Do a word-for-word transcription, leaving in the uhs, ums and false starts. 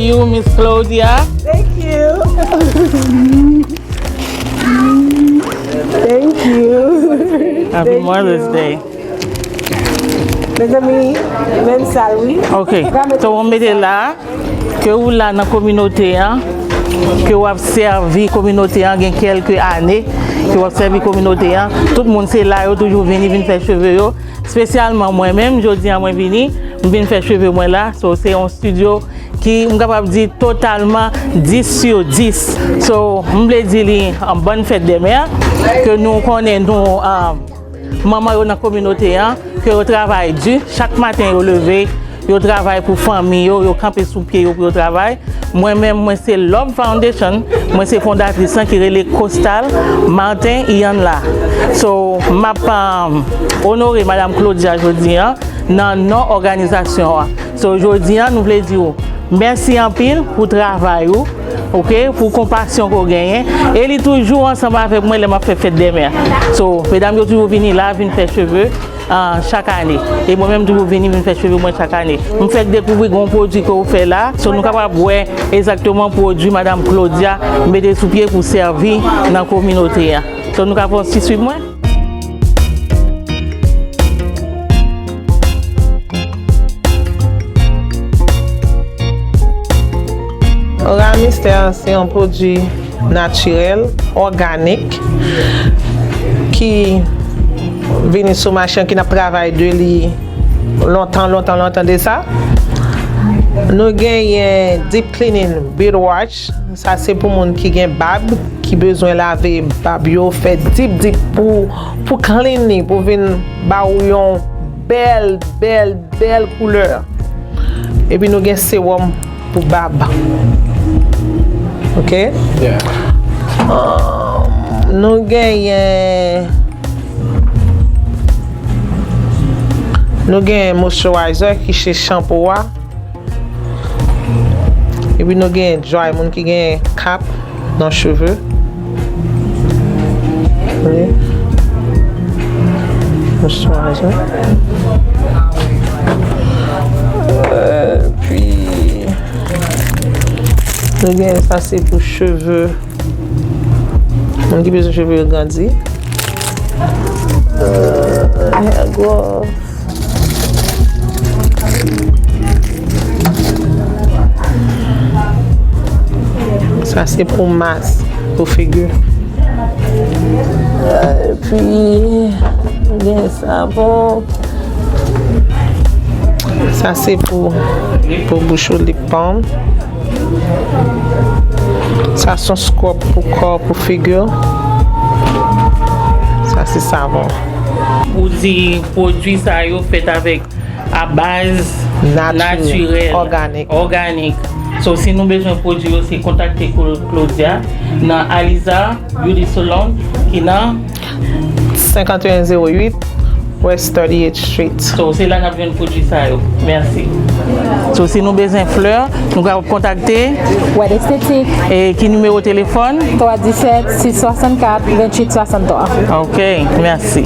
You, Miss Claudia. Thank you. Thank you. Happy Mother's Day. Mezanmi, menm sa wi. Ok, so w mete la, ke ou la nan kominote an, ke w ap sèvi kominote an gen kèlke ane, ke w ap sèvi kominote an. Tout moun se la yo toujou vini, vin fè cheve yo. Espesyalman mwen menm, jodi a mwen vini, m vin fè cheve mwen la. So, se yon studio ki, m kapab di, totalman dis sou dis. So, m vle di li, um, bòn fèt dè mè, ke nou konnen nou, um, manman yo nan kominote an, ke yo travay di, chak maten yo leve, yo travay pou fanmi yo, yo kanpe sou pye yo pou yo travay. Mwen menm, mwen se Love Foundation, mwen se fondatris lan ki rele Costal Martin Iyanla. So, m ap, um, onore Madam Claudia jodi a nan non òganizasyon an. So, jodi a, nou vle di w mèsi anpil pou travay ou, ok, pou konpasyon ke w genyen. E li toujou ansanm avèk mwen lè m ap fè fèt dè mè. So, medam yo toujou vini la, vin fè cheve, ah, chak ane. E mwen menm toujou vini, vin fè cheve mwen chak ane. M fèk dekouvri gen yon pwodui ke w fè la. So, nou kapab wè egzakteman pwodui Madam Claudia mete sou pye pou sèvi nan kominote a. So, nou ka fè yon ti swiv mwen. Ora Mystère se yon pwodui natirèl, òganik, ki vini sou mache an, ki n ap travay de li lontan, lontan, lontan de sa. Nou genyen deep cleaning beard wash. Sa se pou moun ki gen bab, ki bezwen lave bab yo, fè dip dip pou, pou clean li, pou vin ba ou yon bèl, bèl, bèl koulè. Epi nou gen sewòm pou bab. Ok? Yeah. Ah, nou genyen, nou genyen moisturizer ki se chanpou a. Epi nou gen dry, moun ki gen kap nan cheve. Wi. Moisturizer. Epi nou gen sa, se pou cheve. Moun ki bezwen cheve yo grandi. Euh, hair growth. Sa se pou mas, pou figi. Epi, gen savon. Sa se pou, pou bouch ou, lip balm. Sa se yon scrub pou kò, pou figi. Sa se savon. Ou di pwodui sa yo fèt avèk a baz natirèl, òganik. Òganik. So, si nou bezwen pwodui yo, se kontakte Cla-, Claudia nan Aliza Beauty Salon ki nan senkant e en zewo uit West thirty-eighth Street. So, se la n ap jwenn pwodui sa yo. Mèsi. So, si nou bezwen flè, nou ka kontakte Wed Estetik. E ki nimewo telefòn? Twa disèt, sis swasannkat, venntuit swasanntwa. Ok, mèsi.